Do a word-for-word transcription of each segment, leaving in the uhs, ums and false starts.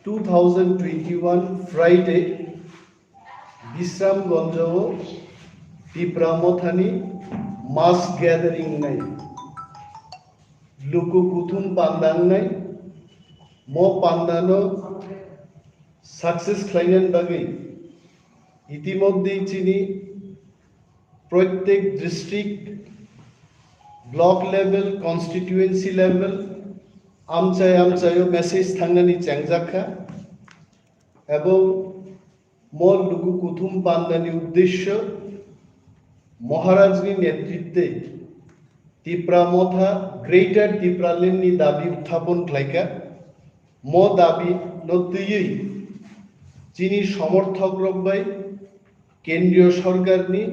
two thousand twenty-one Friday Bisramganj o Tipra Mothani mass gathering nai, luku kuthum panda wngnai, mo panda no success khlainani bagwi itimodhye chini prottek district, block level, constituency level, amchai amchaio message thangnani chengjakha, ebong mo luku kuthum pandani uddesyo Maharajni netritwe Tipra Motha Greater Tipraland ni dabi uthapon khlaikha. Mo dabi no twiwi chini somorthok rok bai kendriyo sorkar ni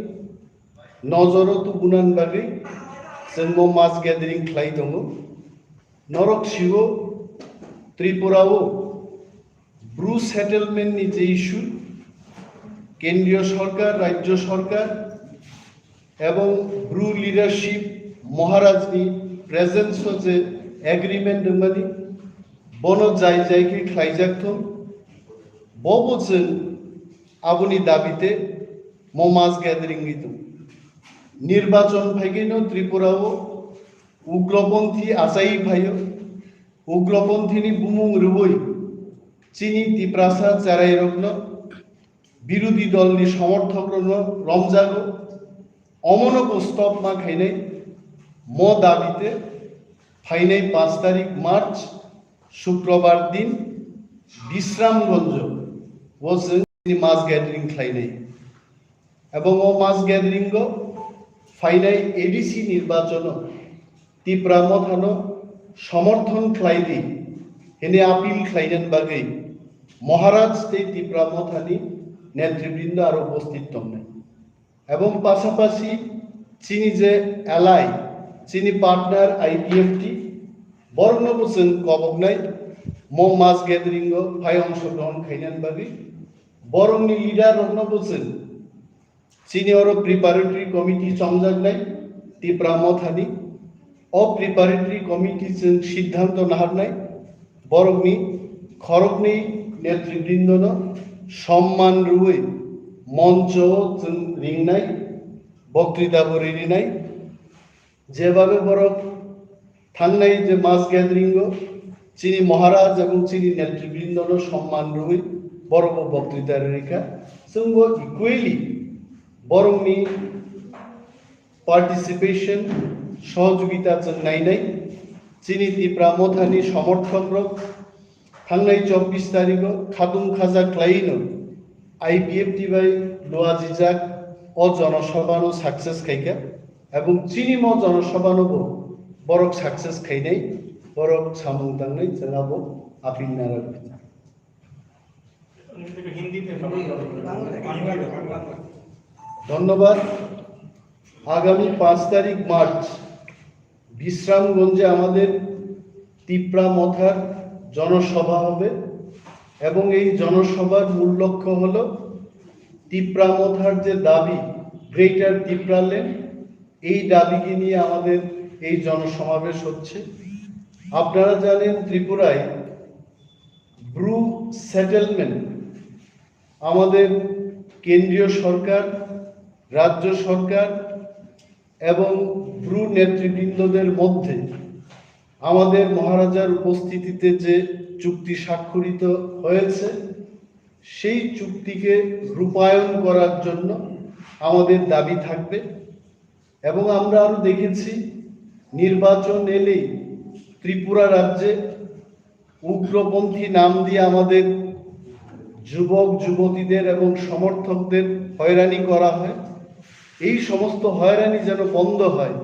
nojoro tubunan bagwi chwng bo mass gathering khlai tongo. Norok siwo Tripura o Bru settlement ni je issue, kendriyo sorkar, rajyo sorkar ebong Bru leadership Maharaj ni presence o je agreement wngmani, bono jai jai khe khlaijak thung, bobo chwng aboni dabite mo mass gathering ni tung. Nirbachon phaikhe no Tripura o ugroponthi achai phaio, ugroponthi ni bumung rwui chini Tiprasa cherai rokno birodhi dol ni somorthok rokno romjago, omono bo stop ma khainai mo dabite phainai panch tarik March Shukrobar din Bisramganj o chwng mass gathering khlainai. Ebong o mass gathering o phainai A D C nirbachono Tipra Mothano somorthon khlai di hwnwi appeal khlainani bagwi Maharaj tei Tipra Mothani netribrindo aro uposthit tongnai. Ebong pasapasi chini je ally, chini partner I P F T, borokno bo chwng koboknai mo mass gathering o phai ongshogrohon khainani bagwi, borokni leader rokno bo chwng chini oro preparatory committee chongjaknai Tipra Mothani. O preparatory committee chwng siddhanto naharnai, borokni khoroknwi netritbrindono somman rwui moncho chwng ringnai, boktwita bo ririnai. Jebabe borok thangnai je mass gathering o chini Maharaj ebong chini netribrindo no somman rwui borok bo boktwita rwikha. Chwngbo equally borokni participation, sohojogita chwng nainai. Chini Tipra Mothani somorthok rok thangnai chobbish tarikh o khatung khaja khlaino I P F T bai luajijak o jonosabha no success khaikha. Ebong chini mo jonosabha no bo borok success khainai, borok samung tangnai chwng abo appeal narwk. ধন্যবাদ। আগামী পাঁচ তারিখ মার্চ বিশ্রামগঞ্জে আমাদের তিপ্রা মথার জনসভা হবে এবং এই জনসভার মূল লক্ষ্য হলো তিপ্রা মথার যে দাবি, গ্রেটার তিপ্রাল্যান্ড, এই দাবিকে নিয়ে আমাদের এই জনসমাবেশ হচ্ছে। আপনারা জানেন, ত্রিপুরায় ব্রু সেটেলমেন্ট আমাদের কেন্দ্রীয় সরকার, রাজ্য সরকার এবং ব্রু নেতৃবৃন্দদের মধ্যে আমাদের মহারাজার উপস্থিতিতে যে চুক্তি স্বাক্ষরিত হয়েছে, সেই চুক্তিকে রূপায়ণ করার জন্য আমাদের দাবি থাকবে। এবং আমরা আরো দেখেছি, নির্বাচন এলেই ত্রিপুরা রাজ্যে উগ্রপন্থী নাম দিয়ে আমাদের যুবক যুবতীদের এবং সমর্থকদের হয়রানি করা হয়। এই সমস্ত হয়রানি যেন বন্ধ হয়,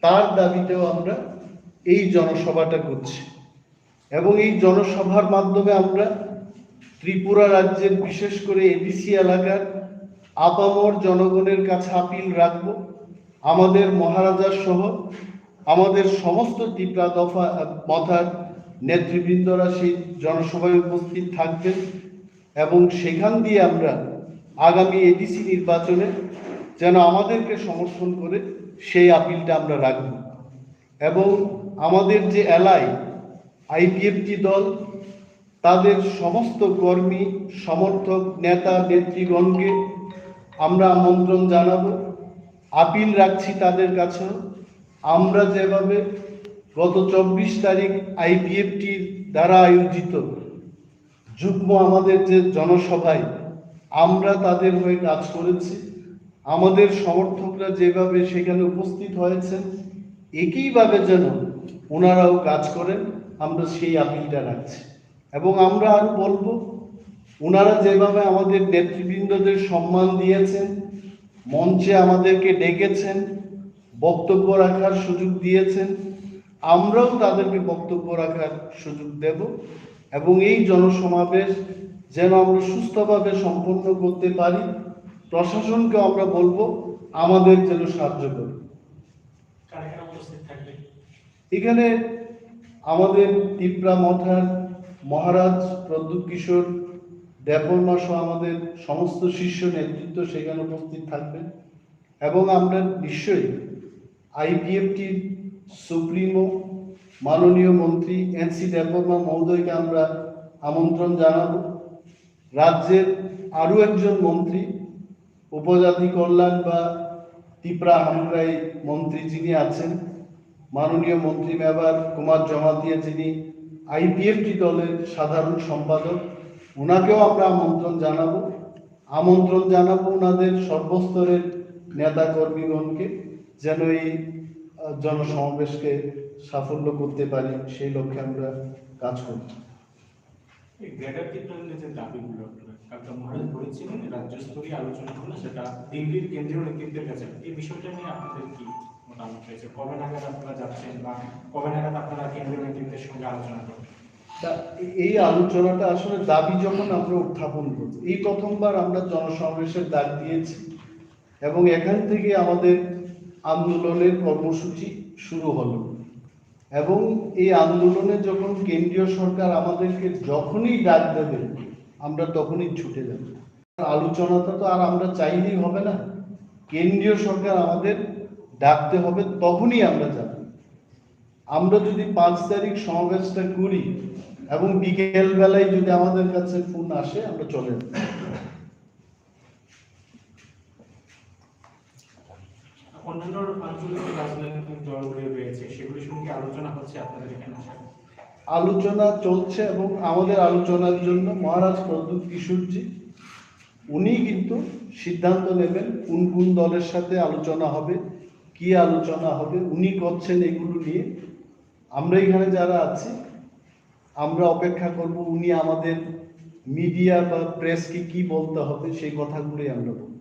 তার দাবিতেও আমরা এই জনসভাটা করছি। এবং এই জনসভার মাধ্যমে আমরা ত্রিপুরা রাজ্যের, বিশেষ করে এডিসি এলাকার আপামর জনগণের কাছে আপিল রাখব, আমাদের মহারাজা সহ আমাদের সমস্ত তিপ্রা দফা, আহ, মথার নেতৃবৃন্দরা সেই জনসভায় উপস্থিত থাকবেন এবং সেখান দিয়ে আমরা আগামী এডিসি নির্বাচনে যেন আমাদেরকে সমর্থন করে সেই আপিলটা আমরা রাখব। এবং আমাদের যে এলআই আইপিএফটি দল, তাদের সমস্ত কর্মী, সমর্থক, নেতা, নেতৃগণকে আমরা আমন্ত্রণ জানাবো, আপিল রাখছি তাদের কাছেও। আমরা যেভাবে গত চব্বিশ তারিখ আইপিএফটির দ্বারা আয়োজিত যুগ্ম আমাদের যে জনসভায় আমরা তাদের হয়ে কাজ করেছি, আমাদের সমর্থকরা যেভাবে সেখানে উপস্থিত হয়েছেন, একইভাবে যেন ওনারাও কাজ করেন, আমরা সেই আপিলটা রাখছি। এবং আমরা আরো বলবো, ওনারা যেভাবে আমাদের নেতৃবৃন্দদের সম্মান দিয়েছেন, মঞ্চে আমাদেরকে ডেকেছেন, বক্তব্য রাখার সুযোগ দিয়েছেন, আমরাও তাদেরকে বক্তব্য রাখার সুযোগ দেব এবং এই জনসমাবেশ যেন আমরা সুস্থভাবে সম্পন্ন করতে পারি। প্রশাসনকে আমরা বলবো আমাদের যেন সাহায্য করে। কারা কারা উপস্থিত থাকবে? এখানে আমাদের তিপ্রা মথার মহারাজ প্রদ্যুৎ কিশোর দেববর্মা সহ আমাদের সমস্ত শীর্ষ নেতৃত্ব সেখানে উপস্থিত থাকবেন এবং আমরা নিশ্চয়ই আইপিএফটির সুপ্রিমো মাননীয় মন্ত্রী এনসি দেববর্মা মহোদয়কে আমরা আমন্ত্রণ জানাবো। রাজ্যের আরও একজন মন্ত্রী, উপজাতি কল্যাণ বা তিপ্রা হামক্রাই মন্ত্রী যিনি আছেন, মাননীয় মন্ত্রী মেবার কুমার জমাতিয়া, যিনি আইপিএফটি দলের সাধারণ সম্পাদক, ওনাকেও আমরা আমন্ত্রণ জানাবো। আমন্ত্রণ জানাবো ওনাদের সর্বস্তরের নেতা কর্মীগণকে, যেন এই আহ, জনসমাবেশকে সাফল্য করতে পারি, সেই লক্ষ্যে আমরা কাজ করব। এই গ্রেটার তিপ্রাল্যান্ডের যে দাবিগুলো আপনারা কালকে মহারাজ বলেছিলেন, রাজ্য স্তরীয় আলোচনা হলো, সেটা দিল্লির কেন্দ্রীয় নেতৃত্বের কাছে। এই বিষয়টা নিয়ে আপনাদের কি মতামত রয়েছে? কবে নাগাদ আপনারা যাচ্ছেন বা কবে নাগাদ আপনারা কেন্দ্রীয় নেতৃত্বের সঙ্গে আলোচনা করবেন? তা এ-, এই আলোচনাটা আসলে দাবি যখন আমরা উত্থাপন করব, এই প্রথমবার আমরা জনসমাবেশের ডাক দিয়েছি এবং এখান থেকে আমাদের আন্দোলনের কর্মসূচি শুরু হলো। এবং এই আন্দোলনে যখন কেন্দ্রীয় সরকার আমাদেরকে যখনই ডাক দেবে, আমরা তখনই ছুটে যাব। আলোচনাটা তো আর আমরা চাইলেই হবে না, কেন্দ্রীয় সরকার আমাদের ডাকতে হবে, তখনই আমরা যাব। আমরা যদি পাঁচ তারিখ সমাবেশটা করি এবং বিকেল বেলায় যদি আমাদের কাছে ফোন আসে, আমরা চলে যাব। অন্যান্য আঞ্চলিক রাজনৈতিক দলগুলি রয়েছে, সেগুলির সঙ্গে আলোচনা হচ্ছে আপনাদের এখানে? আলোচনা চলছে এবং আমাদের আলোচনার জন্য মহারাজ প্রদ্যুৎ কিশোরজি উনি কিন্তু সিদ্ধান্ত নেবেন কোন কোন দলের সাথে আলোচনা হবে, কি আলোচনা হবে, উনি করছেন এগুলো নিয়ে। আমরা এখানে যারা আছি, আমরা অপেক্ষা করব উনি আমাদের মিডিয়া বা প্রেসকে কি বলতে হবে, সেই কথাগুলোই আমরা বলব।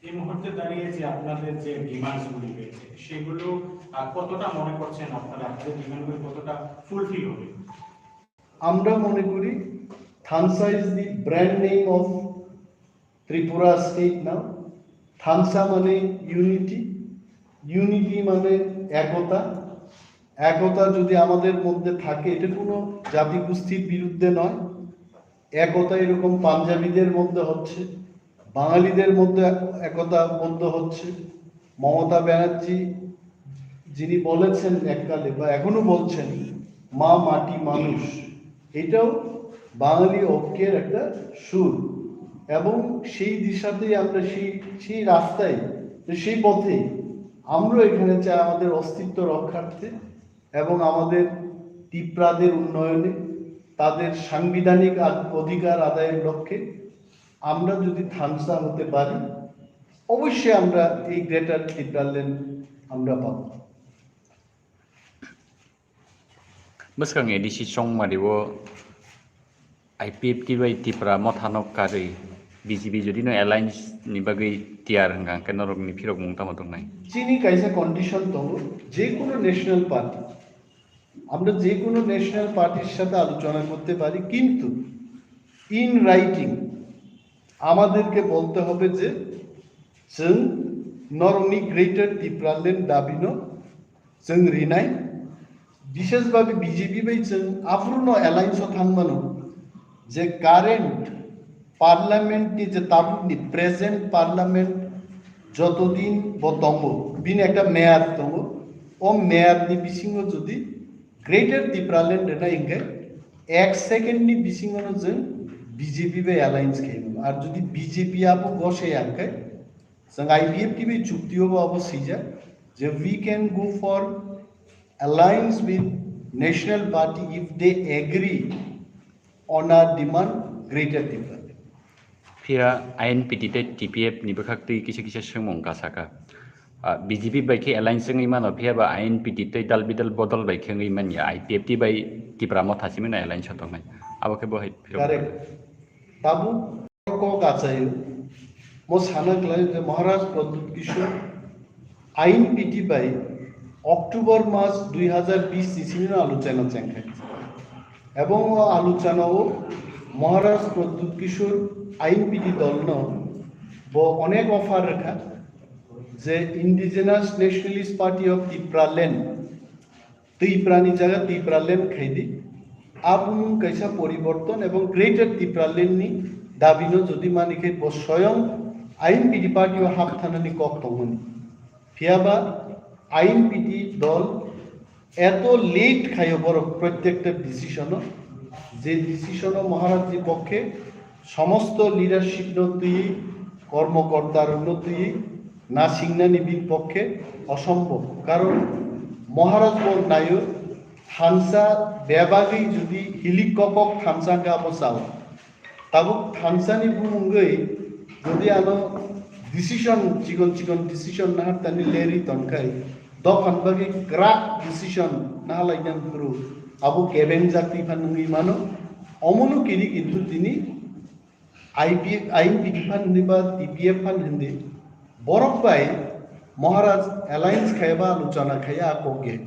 এই মুহূর্তে দাঁড়িয়ে যে আপনাদের যে ডিমান্ডস গুলি রয়েছে, সেগুলো, আহ, কতটা মনে করছেন আপনারা, আপনাদের ডিমান্ডগুলো কতটা ফুলফিল হবে? আমরা মনে করি, থানসা is the brand name of Tripura state now. থানসা মানে ইউনিটি, ইউনিটি মানে একতা। একতা যদি আমাদের মধ্যে থাকে, এটা কোনো জাতিগোষ্ঠীর বিরুদ্ধে নয়। একতা এরকম পাঞ্জাবিদের মধ্যে হচ্ছে, বাঙালিদের মধ্যে এক-, একতাবদ্ধ হচ্ছে। মমতা ব্যানার্জি যিনি বলেছেন এককালে বা এখনো বলছেন, "মা মাটি মানুষ", এটাও বাঙালি ঐক্যের একটা সুর। এবং সেই দিশাতেই আমরা সেই, সেই রাস্তায়, তো সেই পথে আমরা এখানে চাই আমাদের অস্তিত্ব রক্ষার্থে এবং আমাদের তিপ্রাদের উন্নয়নে, তাদের সাংবিধানিক আদ-, অধিকার আদায়ের লক্ষ্যে আমরা যদি থানসা হতে পারি, অবশ্যই আমরা এই গ্রেটার তিপ্রাল্যান্ড আমরা পাবো। Bwskang A D C chongmani o I P F T bai Tipra mothano karwi B J P jodi no alliance ni bagwi tiyar hwnkha hwnkhe norokni phirokmung tamo tongnai? Chini kaisa condition tongo, je kono national party, আমরা যে কোনো ন্যাশনাল পার্টির সাথে আলোচনা করতে পারি, কিন্তু in writing আমাদেরকে বলতে হবে যে जों norokni Greater Tipraland dabino जों rinai, bisesbabe B J P bai जों aphuru no alliance o thangmano, je current parliament ni je tabuk ni present parliament jotodin bo tongo, bini ekta meyad tongo, o meyad ni bisingo jodi Greater Tipraland rwnai hinkhe ek second ni bisingo no jwng B J P bai alliance khai mano. Ar jodi B J P abo gosai ang khe, jwng I P F T bai chukti o bo abo swijak je we can go for alliance with National Party if they agree on our demand Greater Tipraland. Phiya I N P T tei T P F ni bwkhak twi kisa kisa swngmung kasaka. Ah, B J P bai khe alliance wngwi mano, phiya ba I N P T tei dal bidal bodol bai khe wngwi manya, I P F T bai Tipra Motha simi no alliance o tongnai. Abo khe bo hai phirok. Correct. Tabuk kok achaio. Mo sana khlai je Maharaj Pradyut Kishore I N P T bai October mas dui hazar bis ni simi no aluchana chengkha. Ebong o aluchana o Maharaj Pradyut Kishore I N P T dol no bo onek offer rwkha je Indigenous Nationalist Party of Tipraland, Tiprani jaga Tipraland khaidi. A bumung kaisa poriborton ebong Greater Tipraland ni dabi no jodi mani khe bo soyong I N P T party o hap thanani kok tongmani. Phiya ba I N P T dol eto late khaio borok prottekta decision o, je decision o Maharaj ni pokkhe somosto leadership no twiwi, kormokorta rok no twiwi nasingnani bini pokkhe osombob. Karon Maharaj bo naio, thansa bebagwi jodi hilik kokok thansa wngkha abo chao. Tabuk thansani bumungwi jodi ano decision, chikon chikon decision nahartani leri tonkhai, dophan bagwi kwrak decision nahalainan phuru abo kebeng jatwi phan wngwi mano. Omono kiri kintu tini I P, I N P T phan hindi ba T P F phan hindi, borok bai Maharaj alliance khaiba aluchana khaiya a kok ge.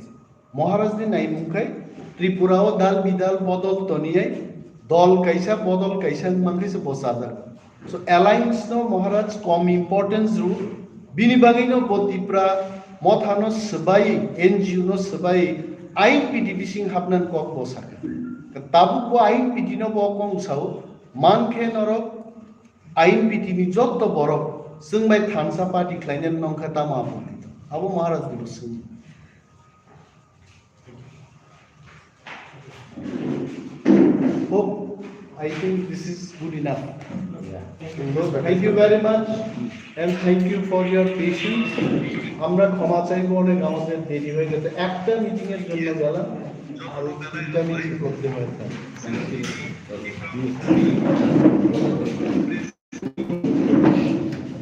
Maharaj ni naimung khai Tripura o dal bidal bodol toniyai, dol kaisa bodol kaisa wngmang khe se bo chajak. So alliance no Maharaj kom importance rw, bini bagwi no bo Tipra Motha no swbai, N G O no swbai, I N P T bising hapnan kok bo sakha. Tabuk bo I N P T no bo kong sao, man khe norok I N P T ni jotto borok chwng bai thansa party khlainani nongkha tamo abo. Abo Maharaj ni bo swngmung. Hope, I think this is good enough. So, thank you very much and thank you for your patience. আমরা ক্ষমা চাইবো, অনেক আমাদের দেরি হয়ে গেছে, একটা মিটিং এর জন্য গেলাম আর তিনটা মিটিং করতে হয়েছে।